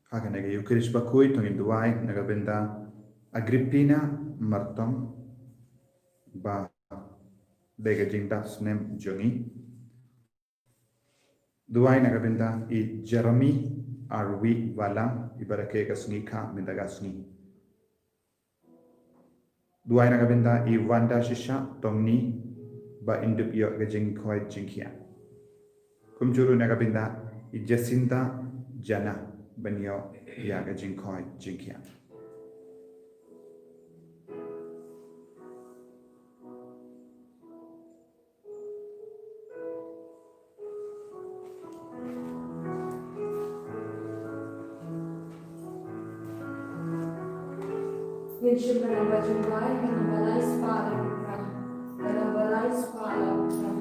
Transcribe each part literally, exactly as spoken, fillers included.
Ha kane ka Ïukharist bakhuid to ngin duwai na ka bynta Agripina Martong ba dei ka jingdap snem jong ngi. Duwai na ka bynta i Jeremy Arwi Walang, i ba rakhe ka sngi kha mynta ka sngi. Duwai na ka bynta i Wanda Shisha Tongni ba in dup ïoh ka jingkhoi jingkhiah. Kumjuh ruh na ka bynta i Jacinta Jana ban ïoh ïa ka jingkhoi jingkhiah. Ngin shim ka namba jingduwai, ka namba lai spah la phew phra. Ka namba lai spah la phew phra.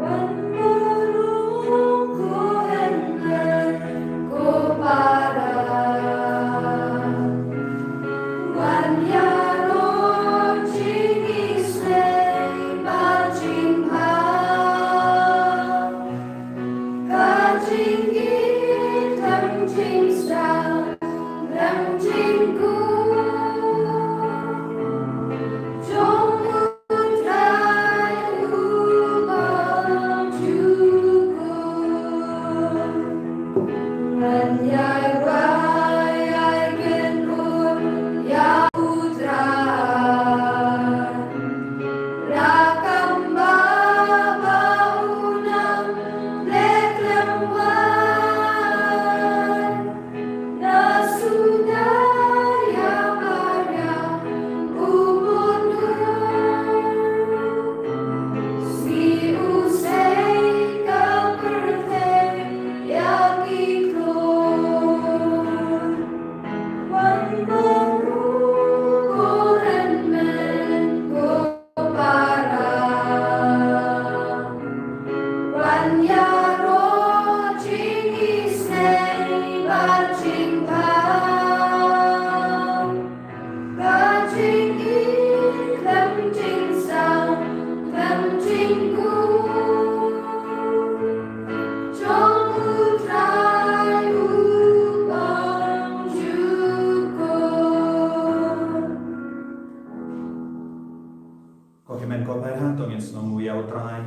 Wan baroh ko hynmen ko para. Wan ïaroh jingisynei bad jingbha. Ka jingïeit, ka jingsdang, ka jingkhuid jong U Trai uba jukut. Ngan ïai wai ïai kynrut ïa U Trai. Na ka bynta ba u nang leh khlem wan. Na suda ïa Maria u Mawthuh. Sngi u sei ka pyrthei ïa ki khlur. Wan baroh ko hynmen ko para. Wan ïaroh jingisynei bad jingbha. Ka jingïeit, ka jingsdang, ka jingkhuid jong U Trai uba jukut. Ko hynmen ko para, to ngin sngewnguh ïa U Trai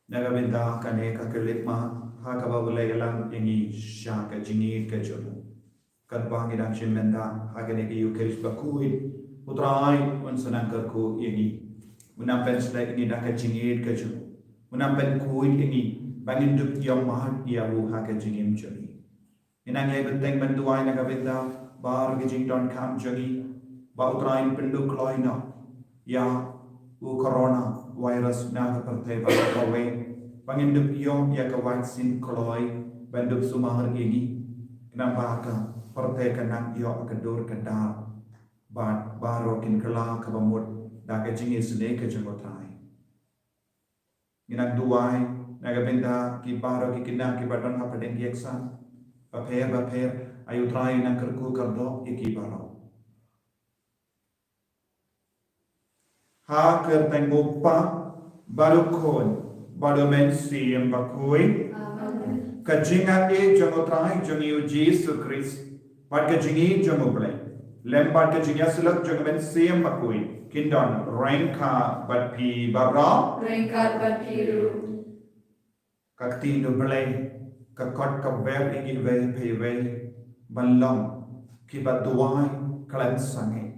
na ka bynta kane ka Kyrlitmar ha kaba u la ïalam ïa ngi sha ka jingïeit ka jong u. Katba ngi dang shim mynta ha kane ka Ïukharist bakhuid, U Trai un sa nang kyrkhu ïa ngi. Un nang pynshlei ïa ngi da ka jingïeit ka jong u. Un nang pynkhuid ïa ngi ba ngin dup ïohmad ïa u ha ka jingim jong ngi. Ngi nang ïai bteng ban duwai na ka bynta baroh ki jingdonkam jong ngi, ba U Trai un pynduh kloi noh ïa u corona virus na ka pyrthei baroh kawei, ba ngin dup ïoh ïa ka vaccine kloi ban dup sumar ïa ngi. Khnang ba ka pyrthei kan nang ïoh ka dur ka dar bad baroh kin kylla kaba mut da ka jingisynei ka jong U Trai. Ngi nang duwai na ka bynta ki baroh ki khynnah kiba don ha pdeng ki ïaksah bapher bapher, ai U Trai nang kyrkhu kyrdoh ïa ki baroh. Ha ka kyrteng U Kpa bad U Khun bad U Mynsiem Bakhuid. Amen. Ka jingïeit jong U Trai jong ngi U Jisu Khrist bad ka jingïeit jong U Blei, lem bad ka jingïasyllok jong U Mynsiem Bakhuid, kin don ryngkat bad phi baroh. Ryngkat bad phi ruh. Ka ktien U Blei ka khot ka ber ïa ngi iwei pa iwei ban long kiba duwai khlem sangeh.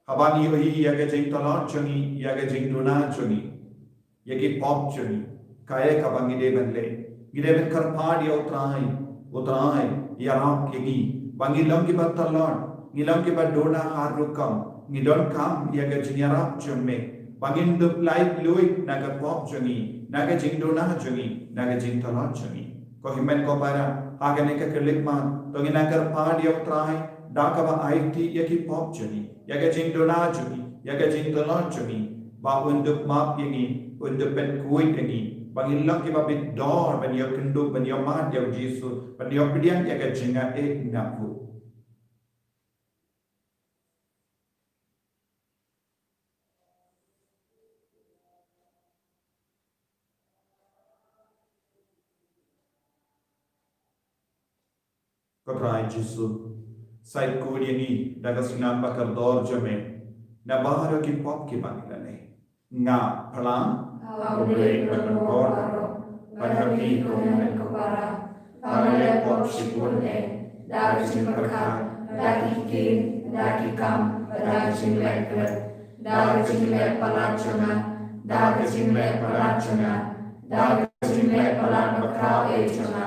Haba ngi ïohi ïa ka jingtlot jong ngi, ïa ka jingduna jong ngi, ïa ki pop jong ngi, kaei kaba ngi dei ban leh? Ngi dei ban kyrpad ïa U Trai, U Trai ïarap ïa ngi ba ngin long kiba tlot, ngin long kiba duna har rukom, ngin donkam ïa ka jingïarap jong me ba ngin dup lait luid na ka pop jong ngi, na ka jingduna jong ngi, na ka jingtlot jong ngi. Ko hynmen ko para, ha kane ka Kyrlitmar to ngin nang kyrpad ïa U Trai da kaba aiti ïa ki pop jong ngi, ïa ka jingduna jong ngi, ïa ka jingtlot jong ngi, ba un dup map ïa ngi, un dup pynkhuid ïa ngi ba ngin long kiba bit dor ban ïoh kyndup, ban ïohmad ïa U Jisu, ban ïoh pdiang ïa ka jingïeit na u. Ko Trai Jisu, sa khuid ïa ngi da ka snam ba kordor jong me na baroh ki pop kiba ngi la leh. Nga phlang ha U Blei badonbor baroh, bad ha phi ko hynmen ko para, ba nga leh pop shibun eh, da ka jingpyrkhat, da ki ktien, da ki kam, bad da ka jingleh klet, da ka jingleh palat jong nga, da ka jingleh palat jong nga, da ka jingleh palat bakhraw eh jong nga.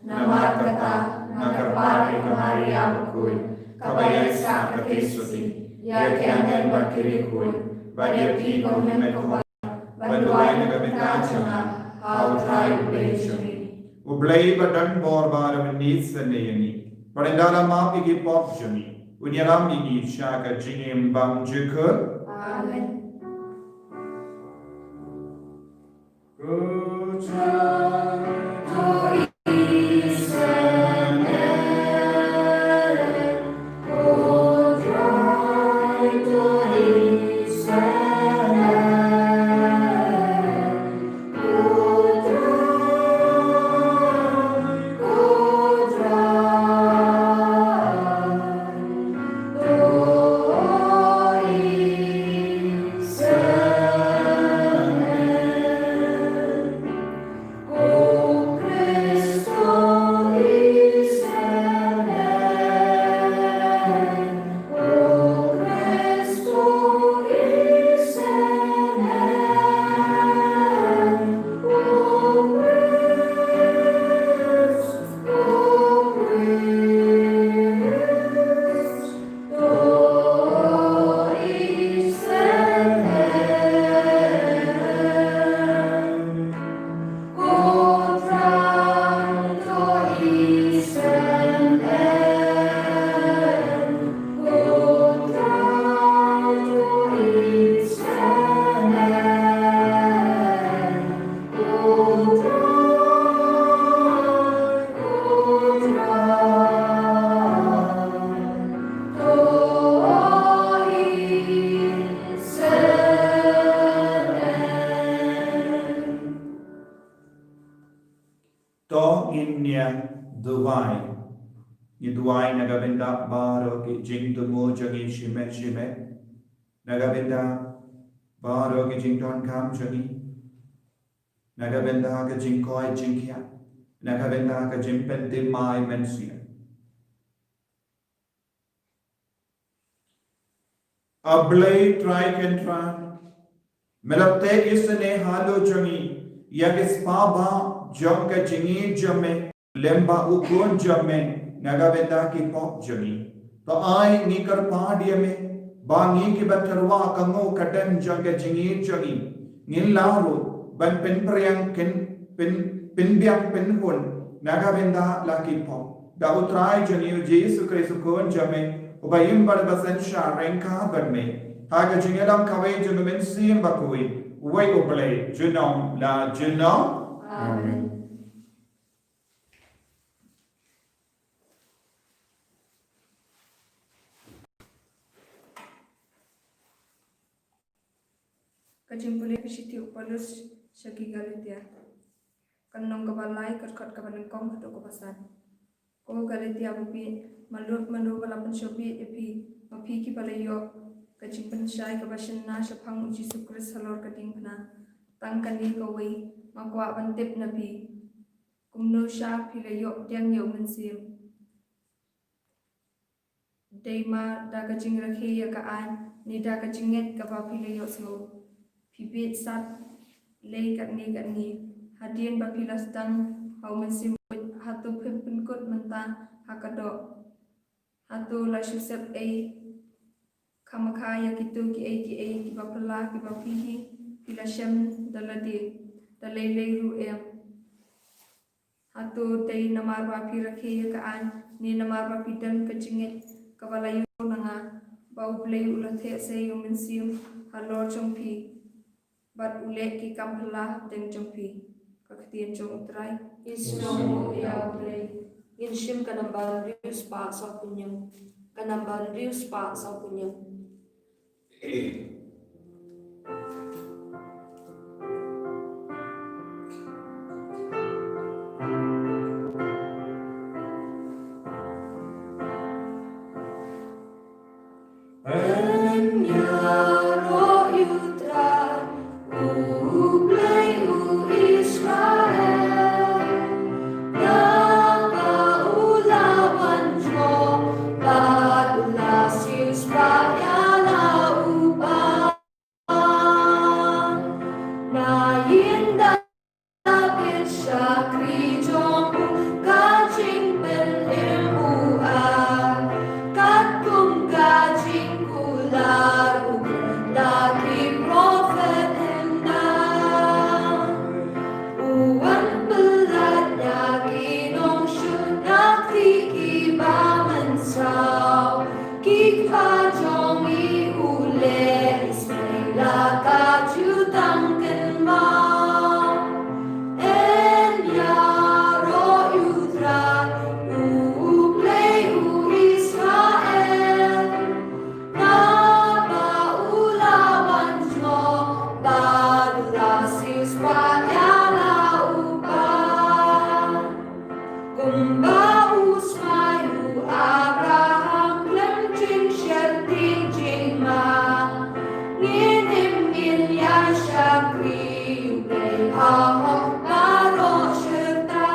Namar kata, nga kyrpad ïa ka Maria Bakhuid, kaba ïaisah ka kti sotti ïa ki angel bad ki riewkhuid, bad ïa phi ko hynmen ko para, ban duwai na ka bynta jong nga ha U Trai U Blei jong ngi. U Blei badonbor baroh un leh shisha ïa ngi, bad un da la map ïa ki pop jong ngi, un ïalam ïa ngi sha ka jingim bymjukut. Amen. To ngin ïa duwai. Ngi duwai na ka bynta baroh ki jingthmu jong ngi shimet shimet, na ka bynta baroh ki jingdonkam jong ngi, na ka bynta ka jingkoit jingkhiah, na ka bynta ka jingpynthymmai mynsiem. A Blei Trai Kynrad, me la teh isynei halor jong ngi ïa ki spah bah jong ka jingïeit jong me lem bad u Khun jong me na ka bynta ki pop jong ngi. To ai ngi kyrpad ïa me ba ngi kiba tyrwa ka nguh ka dem jong ka jingïeit jong ngi, ngin lah ruh ban pynpriang, pyn, pyn, pynbiang pynhun na ka bynta la ki pop. Da U Trai jong ngi U Jisu Khrist U Khun jong me, uba im bad uba synshar ryngkat bad me ha ka jingïalam kawei jong U Mynsiem Bakhuid, uwei U Blei, junom la junom. Amen. Ka jingpule ka shithi u Paulus sha ki Galatia. Ka lynnong kaba lai, ka dkhot kaba nyngkong haduh kaba san. Ko Galatia babieit, ma lut mano ba la pynshong bieit ïa phi, ma phi kiba la ïoh ka jingpynshai kaba shynna shaphang U Jisu Khrist halor ka diengphna? Tang kane kawei nga kwah ban tip na phi. Kumno sha phi la ïoh pdiang ïa U Mynsiem? Dei ma da ka jingrakhe ïa ka aiñ, ne da ka jingngeit kaba phi la ïohsngew? Phi bieit sat lei katne katne. Hadien ba phi la sdang ha U Mynsiem Bakhuid, hato phim pynkut mynta ha ka doh? Hato la shu sep ei khamkha ïa kito kiei kiei kiba phylla kiba phi hi phi la shem da lade da lei lei ruh em? Hato dei namar ba phi rakhe ïa ka aiñ, ne namar ba phi don ka jingngeit kaba la ïoh na nga, ba U Blei u la theh sei ïa U Mynsiem halor jong phi, bad u leh ki kam phylla hapdeng jong phi? Ka ktien jong U Trai. Ïa U Blei. Ngin shim ka namba hynriew spah sawphew hynñiew. Ka namba hynriew spah sawphew hynñiew. Yn ïaroh ïa U Trai, U Blei u Israel, naba u la wan jngoh bad u la siewspah ïa la u Bah. Na ïing David shakri jong u ka jingpynim u ai, katkum ka jingkular u khot da ki prophet hynda. U wan pyllait ïa ki nongshun na ki, kiba mynsaw, ki kpa jong ngi u leh isynei la ka jutang kynmaw. Yn ïaroh ïa U Trai, U Blei u Israel, naba u la wan jngoh bad u la siewspah ïa la u Bah. Kumba u smai u Abraham khlem jingsheptieng jingma, ngin im ngin ïa shakri U Blei ha hok baroh shyrta.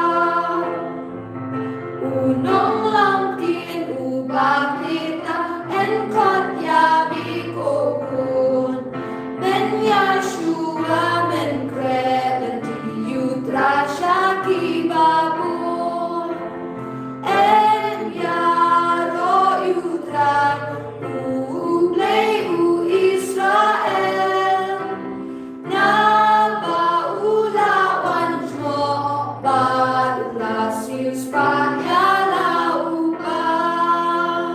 U nonglam ktien uba kyrteng, yn khot ïa me ko khun, men ïa shuwa men khreh lynti ïa U Trai sha kiba bun. Yn ïaroh ïa U Trai, U Blei u Israel, naba u la wan jngoh bad u la siewspah ïa la u Bah.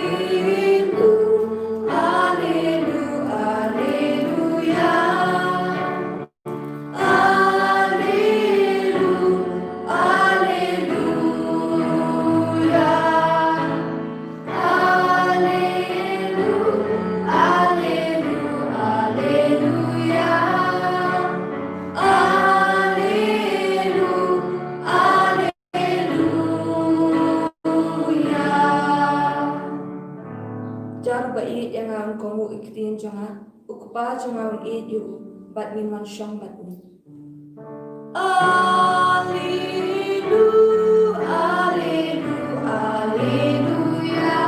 Alleluia, alleluia, alleluia. Alleluia, alleluia, alleluia, alleluia, alleluia. Jar ba ïeit ïa nga, un kohnguh ïa ka ktien jong nga. U Kpa jong nga un ïeit ïa u, bad ngin wan shong bad u. Alleluia, alleluia, alleluia.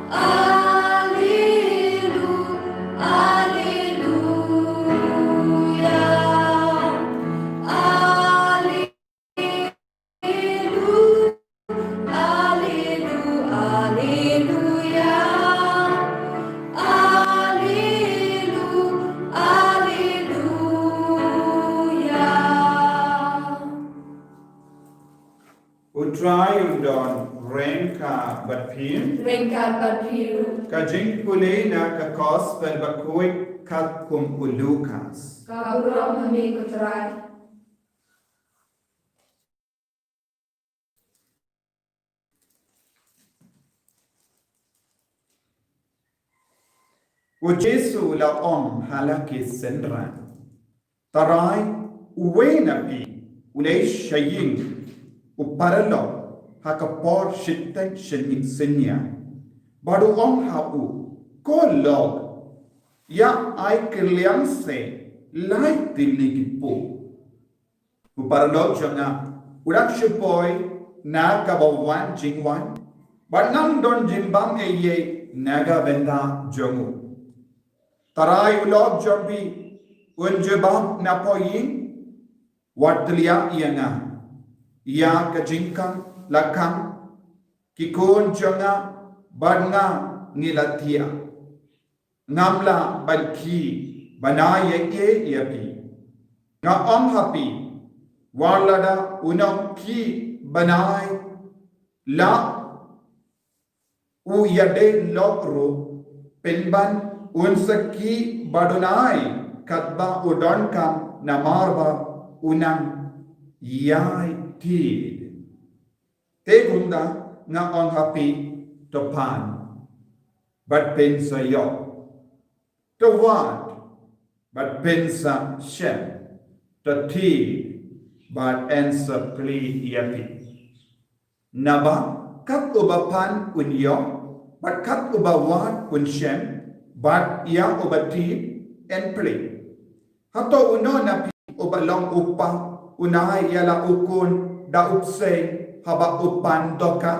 Alleluia, alleluia, alleluia, alleluia, alleluia. U Trai un don ryngkat bad phi. Ryngkat bad phi ruh. Ka jingpule na ka Gospel bakhuid katkum u Lukas. Ka burom ha me ko Trai. U Jisu u la ong ha la ki synran: Tharai uwei na phi u leit sha ïing u paralok ha ka por shiteng shiteng synñia, bad u ong ha u, Ko lok, ïa ai kylliang se lai tylli ki pud. U paralok jong nga u dang shu poi na kaba wan jingwan, bad ngam don jingbam ei ei na ka bynta jong u. Tharai u lok jong phi un jubab na pdeng ïing, wat tylli ïa nga, ïa ka jingkam la kam, ki khun jong nga bad nga ngi la thiah. Ngam lah ban khie ban ai ei ei ïa phi. Nga ong ha phi, wat lada u nongkhie ban ai la u ïadei lok ruh, pynban un sa khie bad un ai katba u donkam namar ba u nang ïai tied. Te kumta nga ong ha phi, to pan bad phin sa ïoh. To wad, bad phin sa shem. To thied, bad yn sa plie ïa phi. Naba kat uba pan un ïoh, bad kat uba wad un shem, bad ïa uba thied yn plie. Hato uno na phi uba long u kpa un ai ïa la u khun da u bseiñ haba u pan dohkha?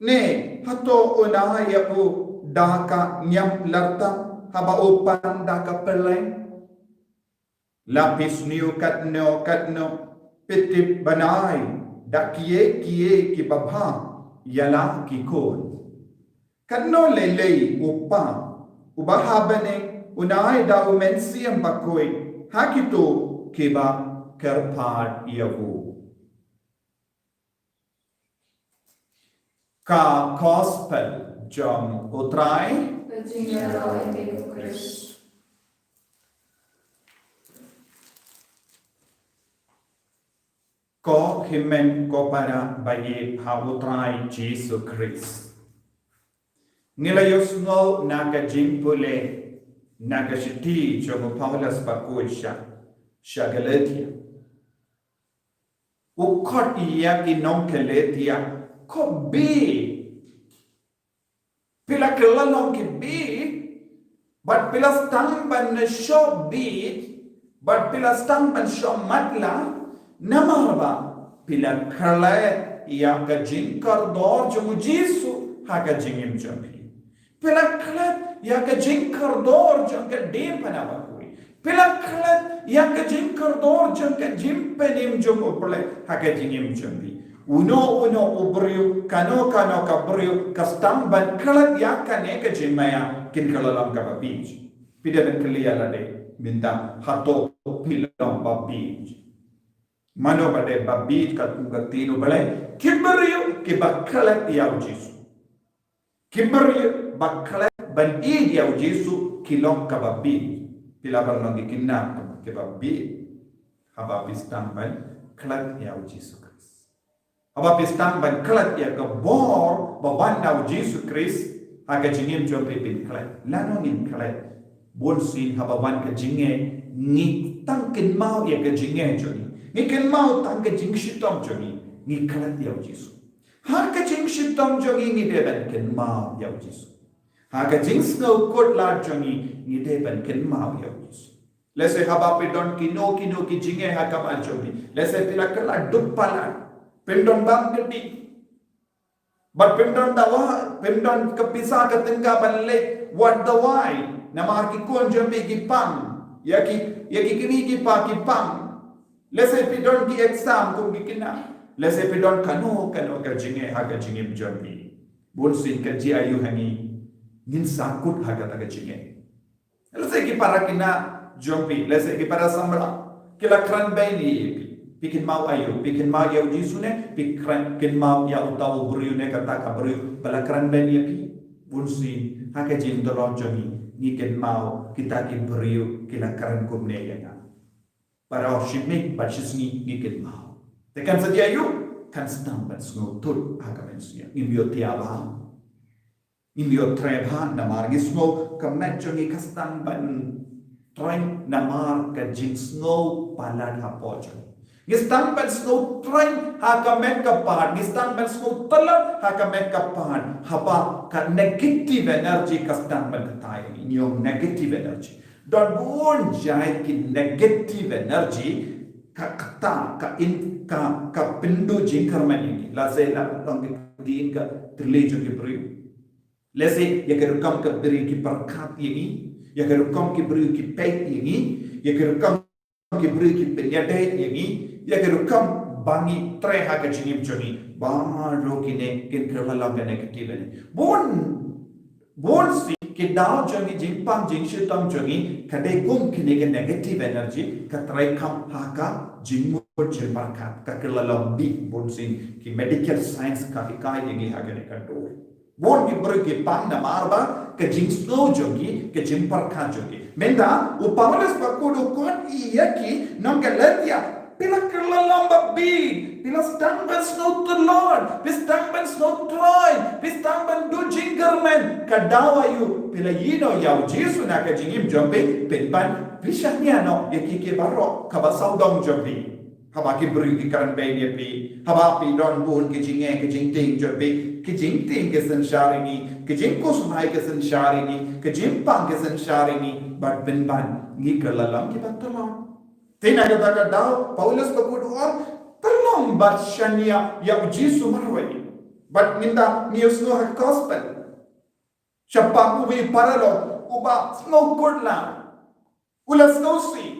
Ne hato un ai ïa u da ka niam lartang haba u pan da ka pylleng? La phi sniew katno katno, phi tip ban ai da kiei kiei kiba bha ïa la ki khun. Katno lei lei u kpa uba ha bneng un ai da u Mynsiem Bakhuid ha kito kiba kyrpad ïa u. Ka Gospel jong U Trai. Ka jingïaroh ïa phi, ko Khrist. Ko hynmen ko para ba ïeit ha U Trai Jisu Khrist. Ngi la ïohsngew na ka jingpule na ka shithi jong u Paulus bakhuid sha, sha Galatia. U khot ïa ki nong Galatia, ko bit. Phi la kylla long ki bit, bad phi la sdang ban shoh bit, bad phi la sdang ban shoh matlah, namar ba phi la klet ïa ka jingkordor jong u Jisu ha ka jingim jong phi. Phi la klet ïa ka jingkordor jong ka diengphna bakhuid. Phi la klet ïa ka jingkordor jong ka jingpynim jong U Blei ha ka jingim jong phi. Uno uno u briew, kano kano ka briew, ka sdang ban klet ïa kane ka jingmaïa, kin kylla long kaba bieit. Phi dei ban kylli ïa lade mynta, hato phi long ba bieit? Mano ba dei ba bieit katkum ka ktien U Blei? Ki briew kiba klet ïa u Jisu. Ki briew ba klet ban ïeit ïa u Jisu ki long kaba bieit. Phi lah ban long ki khynnah kiba bieit haba phi sdang ban klet ïa u Jisu Khrist. Haba phi sdang ban klet ïa ka bor ba wan na u Jisu Khrist ha ka jingim jong phi, phin klet. Lano ngin klet? Bunsien haba wan ka jingeh, ngi tang kynmaw ïa ka jingeh jong ngi. Ngi kynmaw tang ka jingshitom jong ngi. Ngi klet ïa u Jisu. Ha ka jingshitom jong ngi, ngi dei ban kynmaw ïa u Jisu. Ha ka jingsngewkhuslai jong ngi, ngi dei ban kynmaw ïa u Jisu. Lehse haba phi don kino kino ki jingeh ha ka mar jong phi. Lehse phi la kylla duk palat. Phim don bam kti. Bad phim don dawa, phim don ka pisa ka tyngka ban leit wad dawai. Namar ki khun jong phi ki pang. Ïa ki, ïa ki kmie ki kpa ki pang. Lehse phi don ki exam kum ki khynnah. Lehse phi don kano kano ka jingeh ha ka jingim jong phi. Bunsien ka jia ïa u ha ngi, ngin sahkut ha kata ka jingeh. Lehse ki para khynnah jong phi, lehse ki para samla, ki la kren bein ïa phi. Phi kynmaw aïu? Phi kynmaw ïa u Jisu ne phi kren, kynmaw ïa uta u briew ne kata ka briew ba la kren bein ïa phi? Bunsien ha ka jingdon jong ngi, ngi kynmaw kita ki briew ki la kren kumne ïa nga. Baroh shi miet bad shi sngi ngi kynmaw. Te kan sa jia aïu? Kan sdang ban sngewthuh ha ka mynsiem. Ngim ïoh thiah bha. Ngim ïoh treh bha namar ngi sngew ka met jong ngi ka sdang ban treh namar ka jingsngew palat hapoh jong ngi. Ngi sdang ban sngew treh ha ka met ka phad, ngi sdang ban sngew tlot ha ka met ka phad. Haba ka negative energy ka sdang ban kata ïa ngi, ngi ong negative energy. Don bun jait ki negative energy ka kata, ka in, ka, ka pynduh jingkyrmen ïa ngi. Lehse la long ki dien ka thylli jong ki briew. Lehse ïa ka rukom ka briew ki pyrkhat ïa ngi, ïa ka rukom ki briew ki peit ïa ngi, ïa ka rukom ki briew ki pynïadei ïa ngi, ïa ka rukom ba ngi treh ha ka jingim jong ngi. Baroh kine kin kylla long ka negative ne. Bun, bunsien ki daw jong ngi, jingpang jingshitom jong ngi, ka dei kum kine ki negative energy, ka trei kam ha ka jingmut jingpyrkhat, ka kylla long bih. Bunsien ki medical science ka hikai ïa ngi ha kane ka dor. Bun ki briew ki pang namar ba ka jingsngew jong ki, ka jingpyrkhat jong ki. Mynta u Paulus bakhuid u khot ïa ki nong Galatia, Phi la kylla lem ba bit, phi la sdang ban sngewtyllon, phi sdang ban sngewthuh, phi sdang ban duh jingkyrmen. Ka daw aïu phi la ïehnoh ïa u Jisu na ka jingim jong phi? Pynban phi shaniah noh ïa ki, ki baroh, kaba sawdong jong phi. Haba ki briew ki kren beiñ ïa phi, haba phi don bun ki jingeh ki jingtieng jong phi, ki jingtieng ki synshar ïa ngi, ki jingkhuslai ki synshar ïa ngi, ki jingpang ki synshar ïa ngi, bad pynban ngi kylla lem kiba tyllon. Te na kata ka daw Paulus bakhuid u ong, tyllon bad shaniah ïa u Jisu marwei. Bad mynta ngi ïohsngew ha ka gospel shaphang uwei u paralok uba sngewkhuslai. U la sngewsih,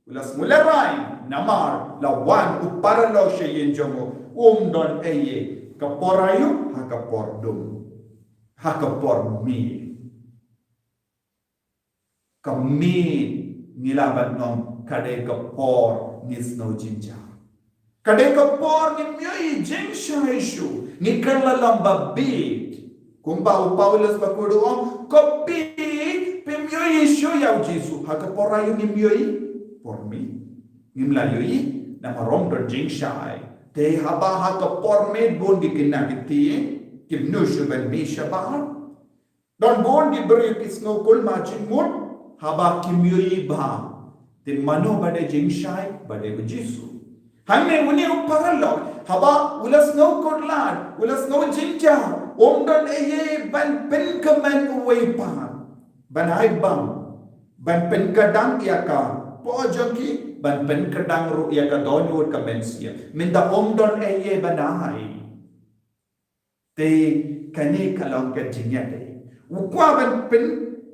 u la sngewlehraiñ, namar la wan u paralok sha ïing jong u, um don eiei. Ka por aïu? Ha ka por dum, ha ka por miet. Ka miet ngi lah ban ong ka dei ka por ngi sngew jynjar. Ka dei ka por ngim ïohi jingshai shuh, ngi kylla lem ba bit. Kumba u Paulus bakhuid u ong, ka bit phim ïohi shuh ïa u Jisu. Ha ka por aïu ngim ïohi? Por miet. Ngim lah ïohi namar ym don jingshai. Te haba ha ka por miet bun ki khynnah ki tieng, kim nud shuh ban mih shabar. Don bun ki briew ki sngew kulmar jingmut haba kim ïohi bha. Te mano ba dei jingshai? Ba dei u Jisu. Hangne une u paralok haba u la sngewkhuslai, u la sngew jynjar, um don eiei ban pynkmen uwei pat, ban ai bam, ban pynkdang ïa ka poh jong ki, ban pynkdang ruh ïa ka dohnud ka mynsiem. Mynta um don eiei ban ai. Te kane ka long ka jingïadei. U kwah ban pyn,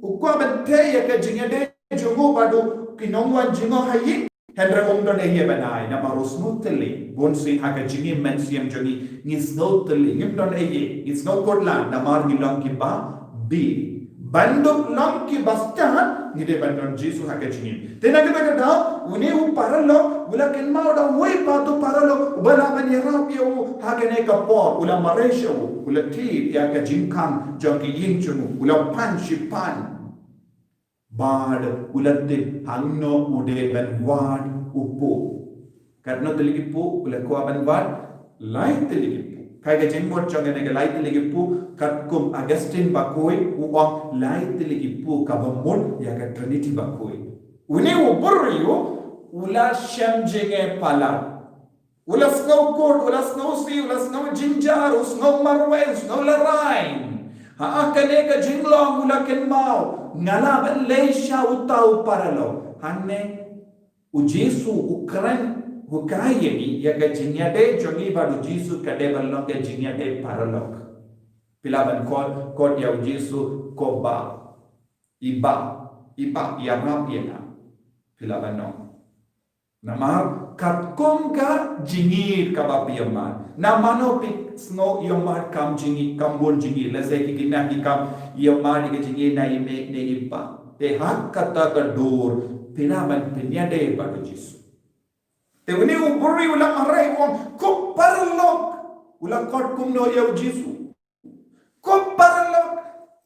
u kwah ban theh ïa ka jingïadei jong u bad u, ki nongwan jong u ha ïing. Hynrei um don eiei ban ai namar u sngewtylli. Bun sien ha ka jingim mynsiem jong ngi, ngi sngewtylli, ngim don eiei, ngi sngewkhuslai namar ngi long kiba bit. Ban dup long kiba stad, ngi dei ban don Jisu ha ka jingim. Te na kata ka daw une u paralok u la kynmaw da uwei pat u paralok uba lah ban ïarap ïa u ha kane ka por, u la mareh sha u, u la thied ïa ka jingkhang jong ki ïing jong u, u la pan shi pan. Bad u la tip hangno u dei ban wad u puk. Katno tylli ki puk u la kwah ban wad? Lai tylli ki puk. Ka, ka jingmut jong kane ka lai tylli ki puk, katkum Augustine bakhuid u ong lai tylli ki puk kaba mut ïa ka Trinity bakhuid. Une u briew u la shem jingeh palat. U la sngewkut, u la sngewsih, u la sngewjynjar, u sngewmarwei, u sngewlehraiñ. Ha kane ka jinglong u la kynmaw, nga lah ban leit sha uta u paralok. Hangne u Jisu u kren, u hikai ïa ngi ïa ka jingïadei jong ngi bad u Jisu ka dei ban long ka jingïadei paralok. Phi lah ban khot, khot ïa u Jisu ko Bah. I Bah, i Bah, ïarap ïa nga. Phi lah ban ong. Namar katkum ka jingïeit kaba phi ïohmad. Na mano phi sngew ïohmad kam jingïeit, kam bun jingïeit, lehse ki khynnah ki kam ïohmad ïa ka jingïeit na i mei ne i pa. Te ha kata ka dur phi lah ban pynïadei bad u Jisu. Te une u briew u la mareh u ong, ko paralok, u la khot kumno ïa u Jisu? Ko paralok,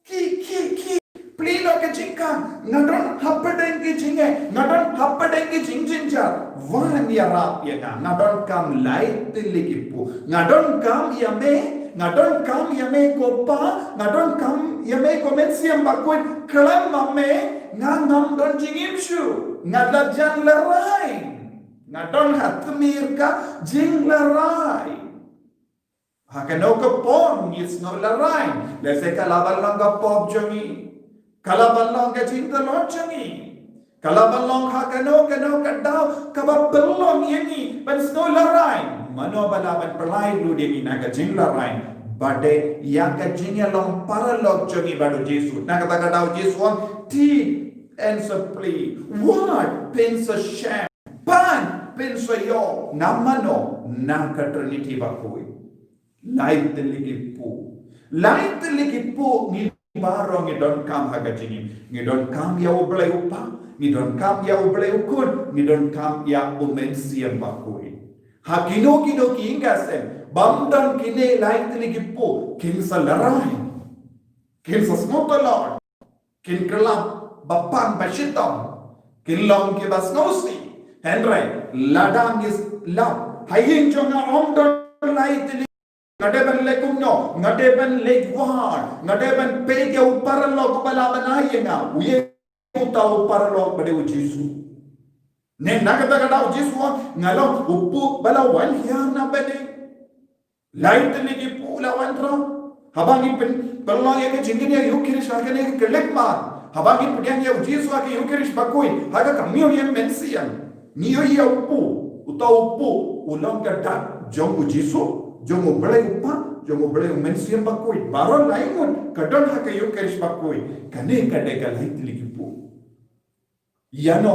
khie, khie, khie, plie noh ka jingkhang. Nga don hapdeng ki jingeh, nga don hapdeng ki jingjynjar. Wan ïarap ïa nga, nga donkam lai tylli ki puk. Nga donkam ïa me, nga donkam ïa me ko Pa, nga donkam ïa me ko Mynsiem Bakhuid. Khlem ma me nga ngam don jingim shuh. Nga la jan lehraiñ. Nga don ha tmier ka jinglehraiñ. Ha kano ka por ngi sngew lehraiñ? Lehse ka la ban long ka pop jong ngi. Ka la ban long ka jingtlot jong ngi. Ka la ban long ha kano kano ka daw kaba pynlong ïa ngi ban sngew lehraiñ. Mano ba lah ban pynlait lut ïa ngi na ka jinglehraiñ? Ba dei ïa ka jingïalong paralok jong ngi bad u Jisu. Na kata ka daw u Jisu u ong, thied, phin sa plie. Wad, phin sa shem. Pan, phin sa ïoh. Na mano? Na ka Trinity Bakhuid. Lai tylli ki puk. Lai tylli ki puk ngi baroh ngi donkam ha ka jingim. Ngi donkam ïa U Blei U Pa, ngi donkam ïa U Blei U Khun, ngi donkam ïa U Mynsiem Bakhuid. Ha kino kino ki ïing ki sem bym don kine lai tylli ki puk, kin sa lehraiñ, kin sa sngewtyllon. Kin kylla ba pang ba shitom. Kin long kiba sngewsih. Hynrei lada ngi slap ha ïing jong nga ym don lai tylli, nga dei ban leh kumno? Nga dei ban leit wad, nga dei ban peit ïa u paralok ba la bnai ïa nga, u ïa uta u paralok ba dei u Jisu. Ne na kata ka daw u Jisu u ong, nga long u puh ba la wan hiar na bneng. Lai tylli ki puh la wan thrang. Haba ngi pyn, pynlong ïa ka jingkynnoh ïa u Khrist ha kane ka khyllipmat, haba ngi pdiang ïa u Jisu ha ka Eucharist bakhuid, ha ka Communion mynsiem, ngi ïohi ïa u puh, uta u puh u long ka dak jong u Jisu, jong u Blei u Kpa, jong u Blei u Mynsiem Bakhuid. Baroh lai ngut ka don ha ka Eucharist bakhuid. Kane ka dei ka lai tylli ki puh. Ïano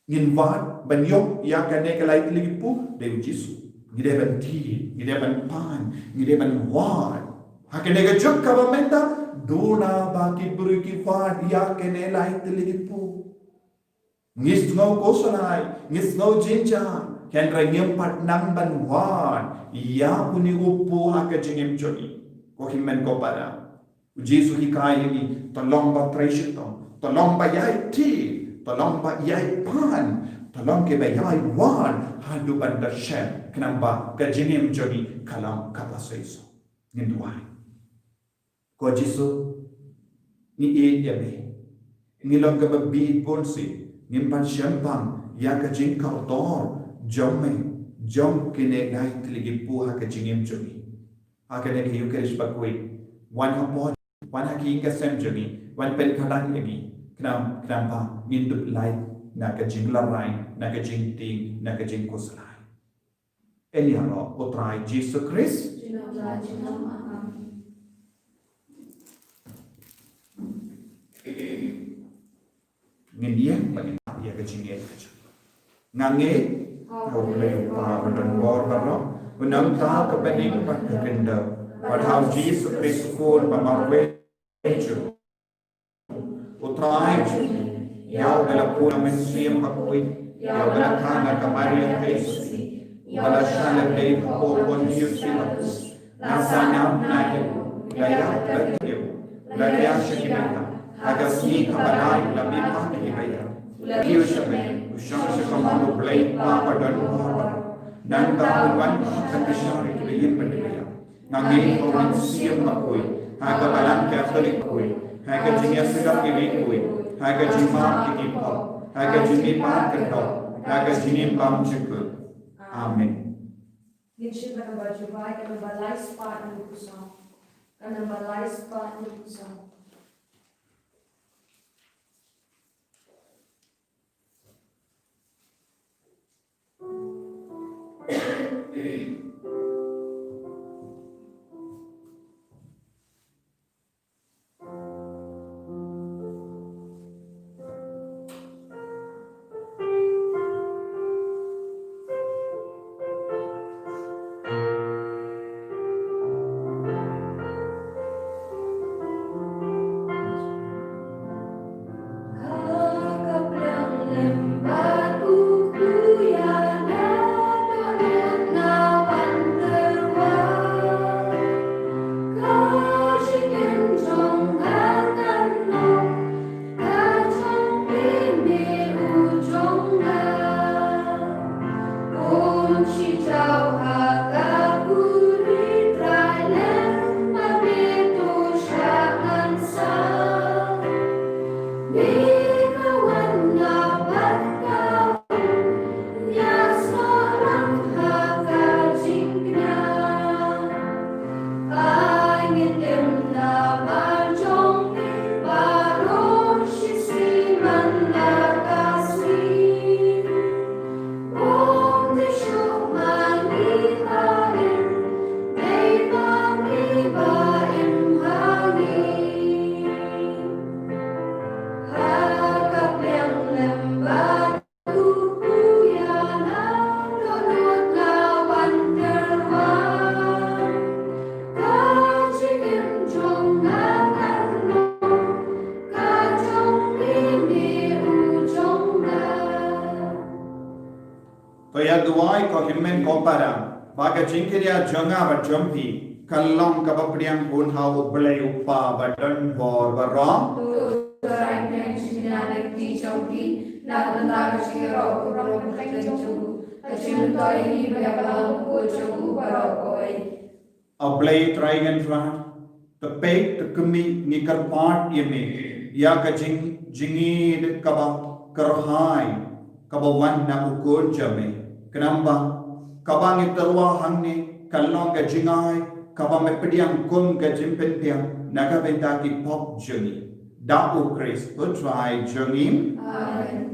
ngin wad ban ïoh ïa kane ka lai tylli ki puh? Dei u Jisu. Ngi dei ban thied, ngi dei ban pan, ngi dei ban wad. Ha kane ka juk kaba mynta, duna ba ki briew ki wad ïa kane lai tylli ki puh, ngi sngew khuslai, ngi sngew jynjar, hynrei ngim pat nang ban wad ïa une u puh ha ka jingim jong ngi. Ko hynmen ko para, u Jisu u hikai ïa ngi, to long ba trei shitom, to long ba ïai thied, to long ba ïai pan, to long kiba ïai wad haduh ban da shem, khnang ba ka jingim jong ngi ka long kaba seisoh. Ngin duwai. Ko Jisu, ngi ïeit ïa me. Ngi long kaba bieit bun sien, ngim pat shem pang ïa ka jingkordor jong me jong kine lai tylli ki puh ha ka jingim jong ngi. Ha kane ka Eucharist bakhuid, wan hapoh, wan ha ka ïing ka sem jong ngi, wan pynkhadang ïa ngi, khnang, khnang ba ngin dup lait na ka jinglarai, na ka jingtieng, na ka jingkhuslai. Yn ïaroh u Trai Jisu Khrist. Ngin ïeng ba ngin ïa ka jingngeit ka jong. Nga ngeit ha u Blei u Kpa ba don bor baroh, u nongthaw ka bneng bad ka khyndew, bad ha u Jisu Khrist u Khun ba marwei jong u Trai jong ngi, ïa uba la pun ha u Mynsiem Bakhuid, ïa uba la kha na ka Maria Theisotti, uba la shah lyndet ha u Pontius Pilatus, la sah na bnai, la ïap, la kiew, la riang sha ki mei, ha ka sngi kaba lai la mihpat na ki ba ïap, la kiew sha bneng, u shong sha kamon u Blei Kpa ba don bor baroh. Nangta un wan ban pynbishar ïa ki ba ïeit bad ki ba ïap. Nga ngeit ha u Mynsiem Bakhuid, ha ka Balang Katholik bakhuid, ha ka jingïasyllok ïa kiwei kiwei, ha ka jingmap ïa ki pop, ha ka jingmihpat kynthoh, ha ka jingim bymjukut. Amen. Ngin shim ka namba jubab, ka namba lai spah hynñiewphew saw. Ka namba lai spah hynñiewphew saw. To ïa duwai ko hynmen ko para, ba ka jingkyrkhu jong nga bad jong phi ka long kaba pdiang hun ha U Blei U Kpa ba don bor baroh. A Blei Trai Kynrad, te peit te kmie, ngi kyrpad ïa me ïa ka jing, jingïeit kaba kyrhai kaba wan na u Khun jong me. Khnang ba kaba ngi tyrwa hangne kan long ka jingai kaba me pdiang kum ka jingpynbiang na ka bynta ki pop jong ngi. Da U Khrist U Trai jong ngi. Amen.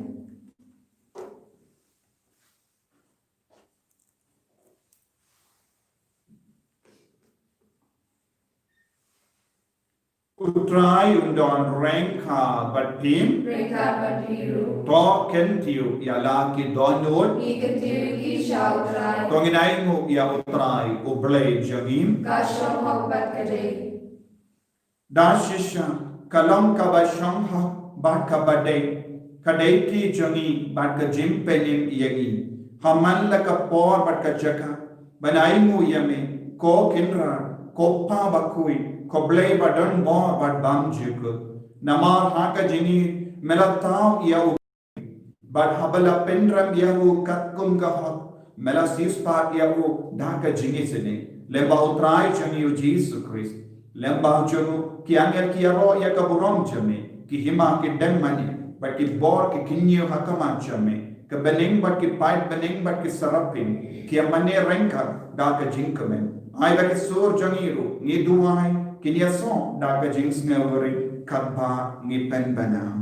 U Trai un don ryngkat bad phi. Ryngkat bad phi ruh. To kyntiew ïa la ki dohnud. Ngi kyntiew ïa ki sha U Trai. To ngin ainguh ïa U Trai, U Blei jong ngi. Ka shong hok bad ka dei. Da shisha, ka long kaba shong hok bad kaba dei, ka dei ki jong ngi bad ka jingpynim ïa ngi ha man la ka por bad ka jaka, ban ainguh ïa me, ko Kynrad, ko Kpa bakhuid, ko Blei ba don bor bad bymjukut. Namar ha ka jingïeit me la thaw ïa u bad haba la pynrem ïa u katkum ka hok, me la siewspah ïa u da ka jingisynei. Lyngba U Trai jong ngi U Jisu Khrist, lyngba jong u ki angel ki ïaroh ïa ka burom jong me, ki hima ki dem mane, bad ki bor ki kynñiew ha khmat jong me, ki bneng bad ki paid bneng bad ki seraphin ki ïa mane ryngkat da ka jingkmen. Ai ba ki sur jong ngi ruh, ngi duwai, kin ïasoh da ka jingsngewrit katba ngi pynbna.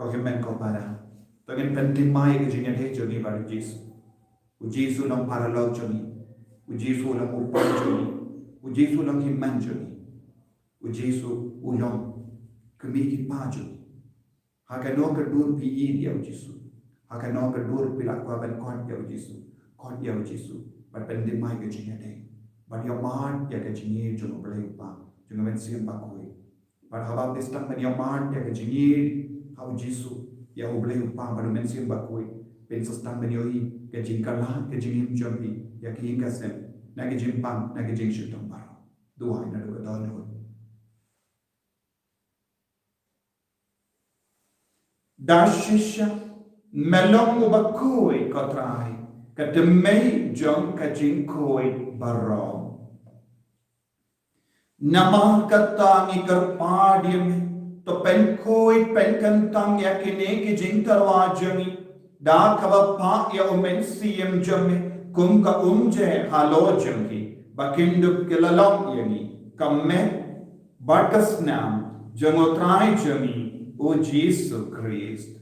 Ko hynmen ko para, to ngin pynthymmai ka jingïadei jong ngi bad U Jisu. U Jisu long paralok jong ngi. U Jisu long u kpa jong ngi. U Jisu long hynmen jong ngi. U Jisu u long kmie ki kpa jong ngi. Ha kano ka dur phi ïeit ïa U Jisu, ha kano ka dur phi la kwah ban khot ïa U Jisu, khot ïa U Jisu bad pynthymmai ka jingïadei, bad ïohmad ïa ka jingïeit jong U Blei U Kpa, jong U Mynsiem Bakhuid. Bad haba phi sdang ban ïohmad ïa ka jingïeit ha U Jisu, ïa U Blei U Kpa bad U Mynsiem Bakhuid, phin sa sdang ban ïohi ka jingkylla ka jingim jong phi ïa ka ïing ka sem, na ka jingpang, na ka jingshitom baroh. Duwai naduh ka dohnud. Da shisha me long uba khuid, ko Trai, ka tymmen jong ka jingkhuid baroh. Namar kata ngi kyrpad ïa me, to pynkhuid pynkyntang ïa kine ki jingtyrwa jong ngi, da kaba phah ïa U Mynsiem jong me kum ka umjai halor jong ki, ba kin dup ki la long ïa ngi ka met bad ka snam jong U Trai jong ngi U Jisu Khrist.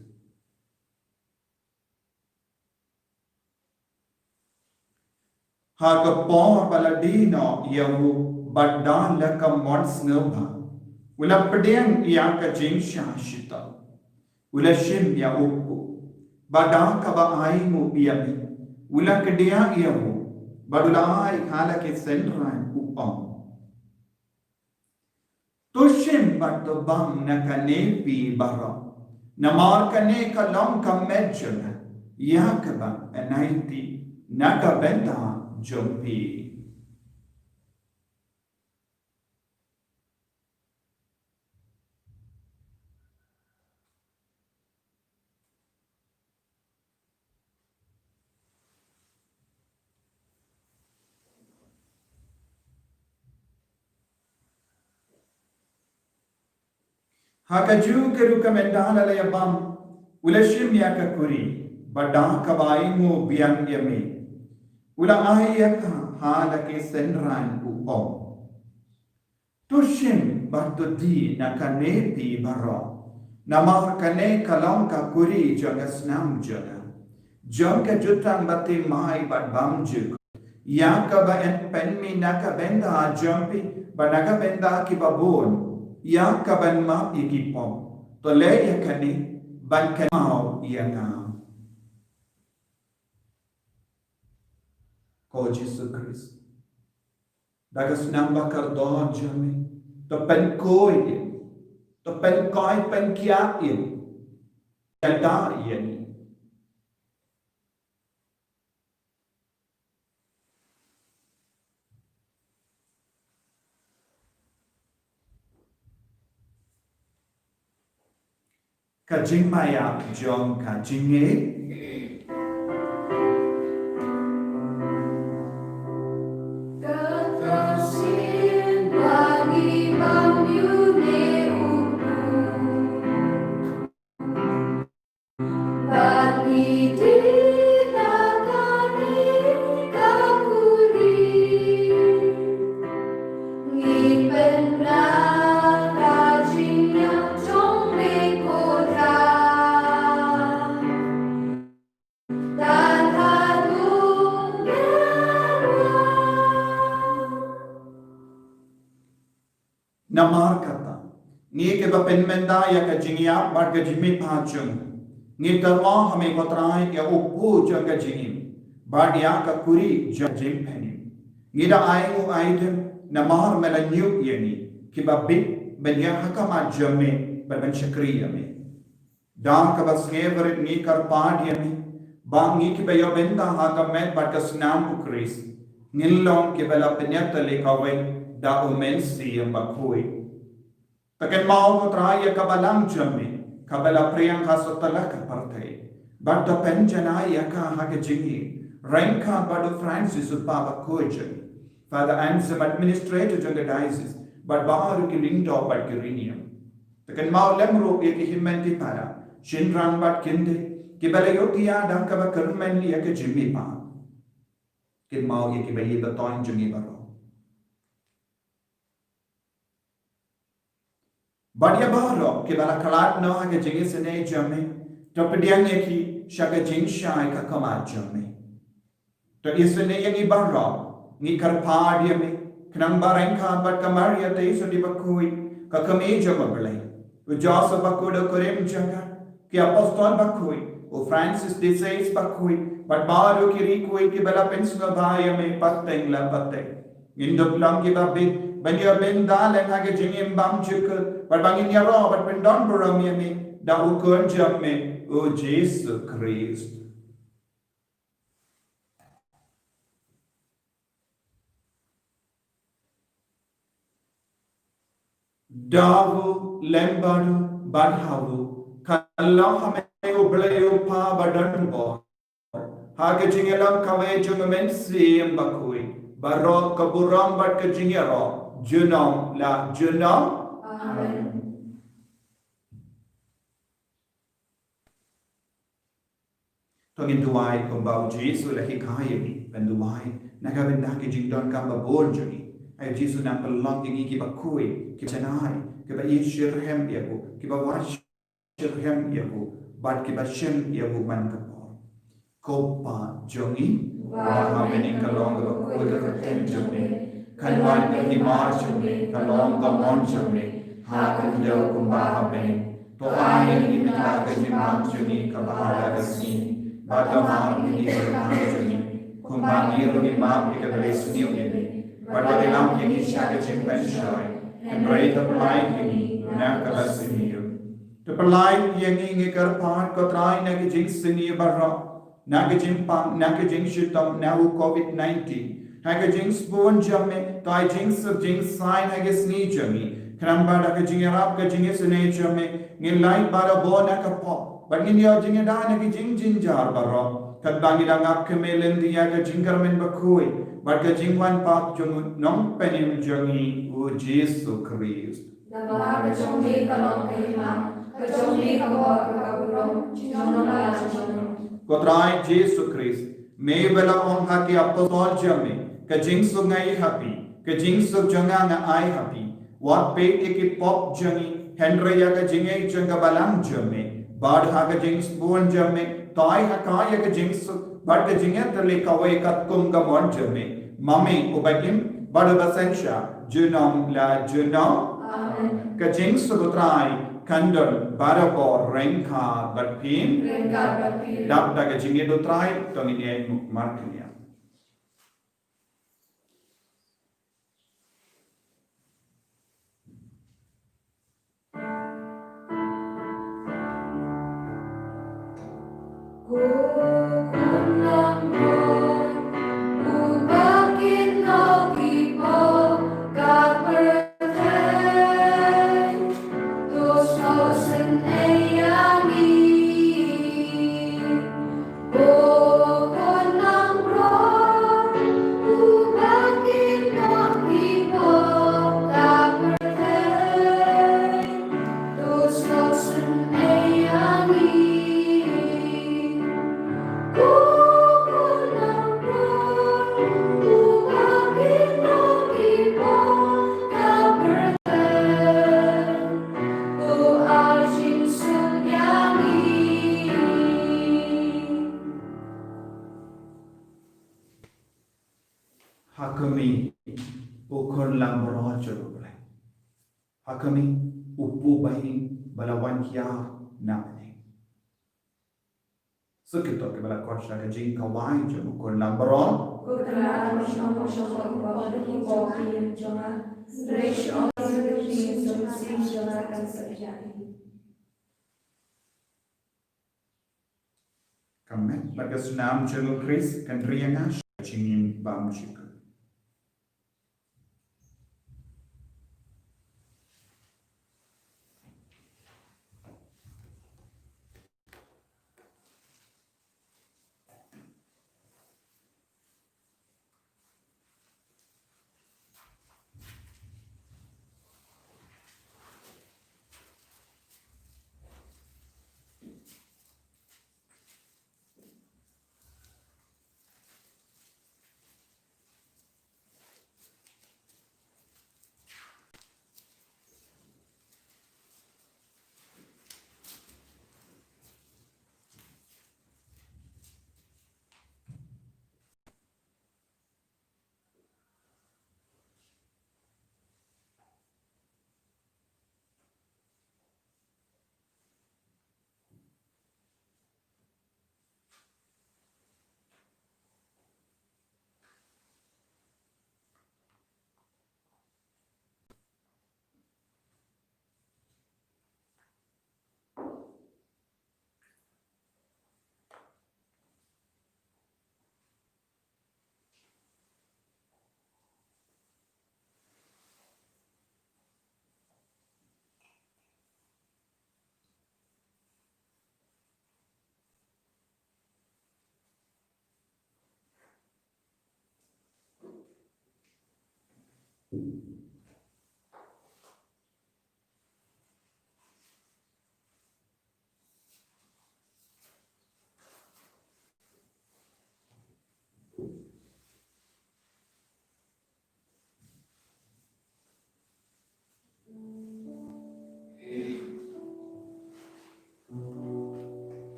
Ha ka por ba la die noh ïa u bad da la ka mon sngewbha, u la pdiang ïa ka jingshah shitom, u la shim ïa u kpu, bad da kaba ainguh ïa me, u la kdiah ïa u, bad u la ai ha la ki synran, u ong: To shim bad to bam na kane phi baroh. Namar kane ka long ka met jong nga, ïa kaba yn aiti na ka bynta jong phi. Ha kajuh ka rukom ynda la ïa bam, u la shim ïa ka kuri, bad da kaba ainguh biang ïa me, u la ai ïa ka ha la ki synran, u ong: To shim bad to die na kane phi baroh. Namar kane ka long ka kuri jong ka snam jong nga, jong ka jutang ba thymmai bad bymjukut, ïa kaba yn pynmih na ka bynta jong phi bad na ka bynta kiba bun, ïa kaban map ïa ki pop. To leh ïa kane ban kynmaw ïa nga. Ko Jisu Khrist, da ka snam ba kordor jong me, to pynkhuid ïa ngi, to pynkhuid pynkhiah ïa ngi, ïada ïa ngi. Ka jingmaïa jong ka jingïeit. Ka tang sien ba ngi bam ïa une u briew, bad ngi die na kane ka kuri. Ngi pynbna ka jingïap jong me, ko Trai. Namar kata, ngi kiba pynmynta ïa ka jingïap bad ka jingmihpat jong u, ngi tyrwa ha me, ko Trai, ïa u kpu jong ka jingim bad ïa ka kuri jong ka jingpynim. Ngi da ainguh aidem namar me la ñiuh ïa ngi kiba bit ban ïaid ha khmat jong me bad ban shakri ïa me. Da kaba sngewrit ngi kyrpad ïa me ba ngi kiba ïoh bynta ha ka met bad ka snam u Khrist, ngin long kiba la pynïatylli kawei da U Mynsiem Bakhuid. To kynmaw, ko Trai, ïa ka Balang jong me kaba la pdiang ha satlak ka pyrthei, bad to pynjanai ïa ka ha ka jingïeit ryngkat bad u Francis, u kpa bakhuid jong ngi, Father Anselm, administrator jong ka diocese, bad baroh ki lyngdoh bad ki riewniam. To kynmaw lem ruh ïa ki hynmen ki para, shynrang bad kynthei kiba la ïohthiah da kaba kyrmen ïa ka jingmihpat. Kynmaw ïa kiba ïeit ba ton jong ngi baroh. Bad ïa baroh kiba la khlad noh ha ka jingisynei jong me, to pdiang ïa ki sha ka jingshai ka khmat jong me. To isynei ïa ngi baroh, ngi kyrpad ïa me, khnang ba ryngkat bad ka Maria Theisotti bakhuid, ka kmie jong U Blei, u Joseph bakhuid u kurim jong ka, ki apostol bakhuid, u Francis de Sales bakhuid, bad baroh ki riewkhuid kiba la pynsngewbha ïa me pateng la pateng, ngin dup long kiba bit ban ïoh bynta lem ha ka jingim bymjukut, bad ba ngin ïaroh bad pyndonburom ïa me da u Khun jong me, u Jisu Khrist. Da u lem bad u, bad ha u, ka long ha me U Blei U Kpa badonbor, ha ka jingïalam kawei jong U Mynsiem Bakhuid, baroh ka burom bad ka jingïaroh junom la junom. Amen. To ngin duwai kumba U Jisu u la hikai ïa ngi ban duwai na ka bynta ki jingdonkam babun jong ngi. Ai U Jisu, nang pynlong ïa ngi kiba khuid, kiba janai, kiba ïeit shitrhem ïa u, kiba wad shitrhem ïa u, bad kiba shim ïa u man ka por. Ko Kpa jong ngi uba ha bneng, ka long kaba khuid ka kyrteng jong me, kan wan ka hima jong me, kan long ka mon jong me ha ka khyndew kumba ha bneng. To ai ïa ngi mynta ka jingmap jong ngi kaba ha la ka sngi, bad to map ïa ngi ki kyrpang jong ngi, kumba ngi ruh ngi map ïa kiba isniew ïa ngi, bad wat ïalam ïa ngi sha ka jingpynshoi, Hynrei to pynlait ïa ngi na ka basniew. To pynlait ïa ngi, ngi kyrpad, ko Trai, na ki jingsniew baroh, na ki jingpang, na ki jingshitom, na u covid nineteen. Ha ka jingsbun jong me, to ai jingsuk jingsaiñ ha ka sngi jong ngi. Khnang ba da ka jingïarap ka jingisynei jong me, ngin lait barabor na ka pop, bad ngin ïoh jingïada na ki jingjynjar baroh, katba ngi dang ap kyrmen lynti ïa ka jingkyrmen bakhuid bad ka jingwan pat jong u Nongpynim jong ngi, u Jisu Khrist. Namar ka jong me ka long ka hima, ka jong me ka bor, ka burom, junom la junom. Ko Trai Jisu Khrist, me ba la ong ha ki apostol jong me, ka jingsuk nga ai ha phi, ka jingsuk jong nga nga ai ha phi. Wat peit ïa ki pop jong ngi, hynrei ïa ka jingngeit jong ka balang jong me. Bad ha ka jingsbun jong me, to ai ha ka ïa ka jingsuk bad ka jingïatylli kawei katkum ka mon jong me, ma me uba im bad uba synshar junom la junom. Amen. Ka jingsuk u Trai kan don barabor ryngkat bad phi. Ryngkat bad phi. Dap da ka jingïeit u Trai, to ngin ïeng markylliang. Ha khmih, ko khun langbrot jong U Blei. Ha khmih, u Pu Baïing ba la wan hiar na bneng. Sa kito kiba la koit sha ka jingkawei jong u khun langbrot. Ka met bad ka snam jong U Khrist kan ri ïa nga sha ka jingim bymjukut.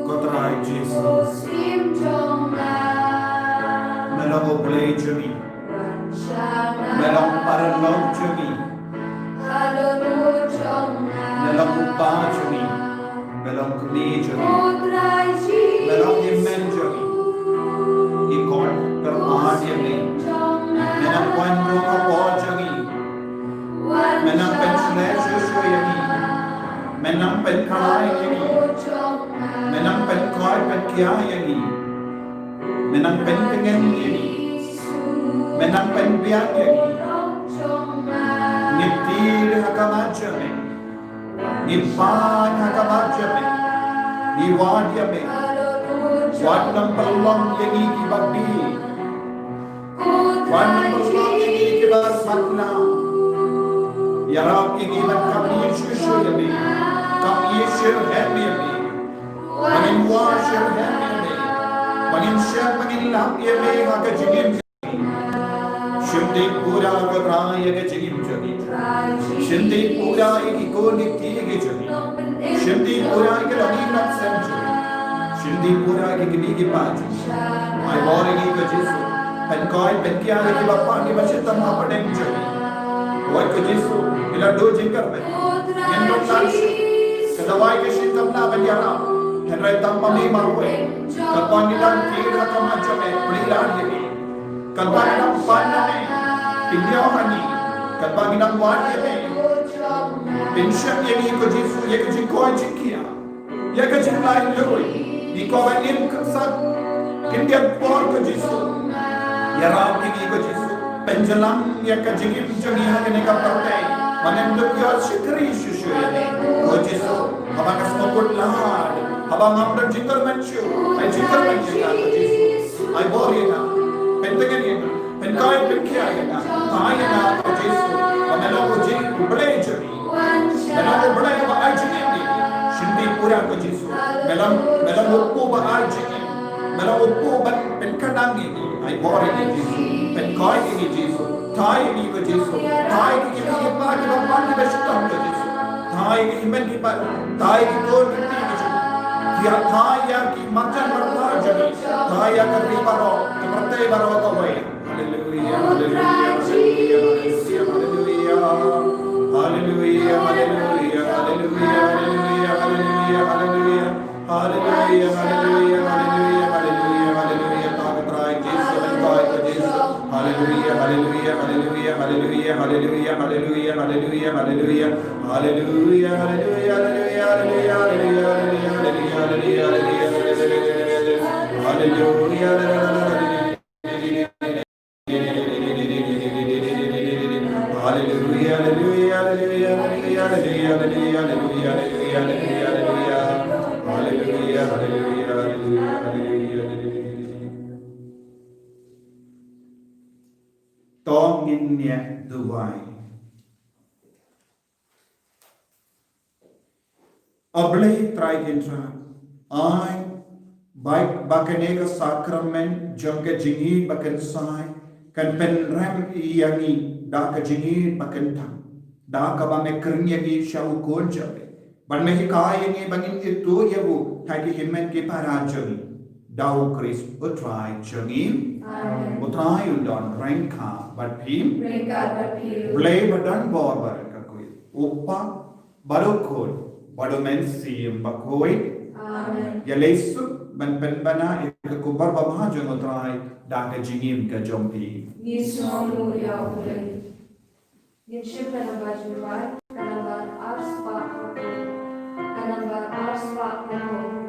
Ko Trai Jisu, me long U Blei jong ngi, me long Paralok jong ngi, me long U Kpa jong ngi, me long Kmie jong ngi, me long Hynmen jong ngi. Ngi khot kyrpad ïa me, me nang wan rung hapoh jong ngi, me nang pynshlur shuh shuh ïa ngi, me nang pynkhlaiñ ïa ngi, me nang pynkoit pynkiar ïa ngi, me nang pyntngen ïa ngi, me nang pynbiang ïa ngi. Ngi tied ha khmat jong me, ngi pan ha khmat jong me, ngi wad ïa me. Wat nang pynlong ïa ngi kiba bieit, wat nang pynlong ïa ngi kiba sngewthuh. Ïarap ïa ngi ban kyrmen shuh shuh ïa me, kyrmen shitrhem ïa me, ba ngin wad shitrhem ïa me, ba ngin shah, ba ngin lap ïa me ha ka jingim. Shim dei pura ko Trai ïa ka jingim jong ngi. Shim dei pura ïa ki khun ki kti ki jong ngi. Shim dei pura ïa ki longïing longsem jong ngi. Shim dei pura ïa ki kmie ki kpa jong ngi. Ai bor ïa ngi ko Jisu. Pynkoit pynkiar ïa kiba pang kiba shitom hapdeng jong ngi. Wat ko Jisu, ngi la duh jingkyrmen, ngim don tang shuh ka dawai ka shitom na ban ïarap. Hynrei tang ma me marwei. Katba ngi dang tied ha khmat jong me, plie lad ïa ngi. Katba ngi dang pan na me, pynïoh ha ngi. Katba ngi dang wad ïa me, pynshah ïa ngi ko Jisu, ïa ka jingkoit jingkhiah, ïa ka jinglait lui. Ngi kwah ban im kynsan khyndiat por ko Jisu. Ïarap ïa ngi ko Jisu. Pynjlan ïa ka jingim jong ngi ha kane ka pyrthei, ba ngin ym ïoh shakri shuh shuh ïa me ko Jisu. Haba nga sngewkhuslai, haba ngam don jingkyrmen shuh, ai jingkyrmen ïa nga ko Jisu. Ai bor ïa nga, pyntngen ïa nga, pynkoit pynkhiah ïa nga, thait ïa nga ko Jisu. Ba me long U Blei jong ngi, me long U Blei ba ai jingim ïa ngi. Shim dei pura ko Jisu. Me long, me long U Kpa ba ai jingim. Me long U Kpa ban pynkyndang ïa ngi. Ai bor ïa ngi Jisu. Pynkoit ïa ngi Jisu. Thait ïa ngi ko Jisu. Thait ïa ki kmie ki kpa kiba pang kiba shitom ko Jisu. Thait ïa ki hynmen ki para. Thait ïa ki khun ki kti ki jong ngi. Thait ïa ki marjan marpa jong ngi. Thait ïa ka ri baroh, ka pyrthei baroh kawei. Haleluia, haleluia, haleluia, haleluia. Haleluia, haleluia, haleluia, haleluia, haleluia, haleluia. Haleluia, haleluia, haleluia, haleluia, haleluia. Tang ka Trai Jisu, tang ka Trai Jisu. Haleluia, haleluia, haleluia, haleluia, haleluia, haleluia, haleluia, haleluia. Haleluia, haleluia, haleluia, haleluia, haleluia. Haleluia, haleluia, haleluia, haleluia. To ngin ïa duwai. A Blei Trai Kynrad, ai ba, ba kane ka sakramen jong ka jingïeit ba kynsai kan pynrem ïa ngi da ka jingïeit ba kyntang, da kaba me khring ïa ngi sha u Khun jong me, bad me hikai ïa ngi ba ngin ithuh ïa u ha ki hynmen ki para jong ngi. Da u Khrist u Trai jong ngi. Amen. U Trai un don ryngkat bad phi. Ryngkat bad phi. Blei ba don bor baroh kawei, u Kpa, bad u Khun, bad u Mynsiem Bakhuid. Amen. Ïa leit suk ban pynbna ïa ka khubor babha jong u Trai da ka jingim ka jong phi. Ngi sngewnguh ïa u Blei. Ngin shim ka namba jingduwai, ka namba ar spah hynriew. Ka namba ar spah hynriew.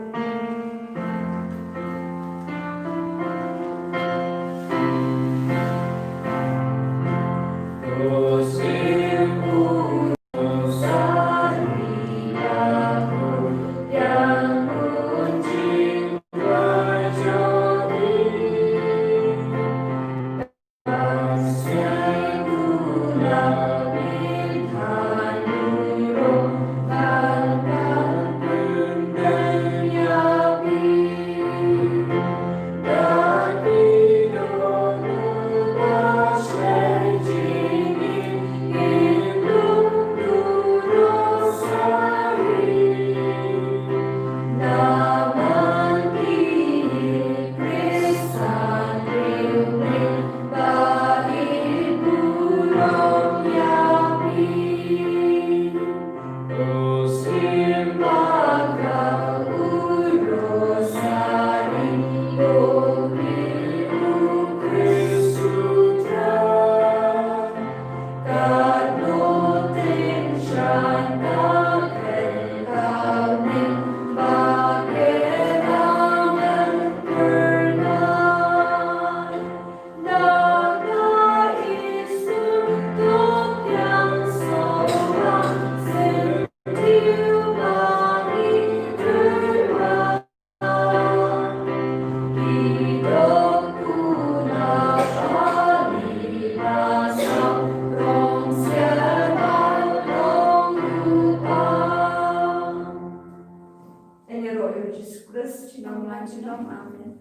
Long lai shalom. Amen.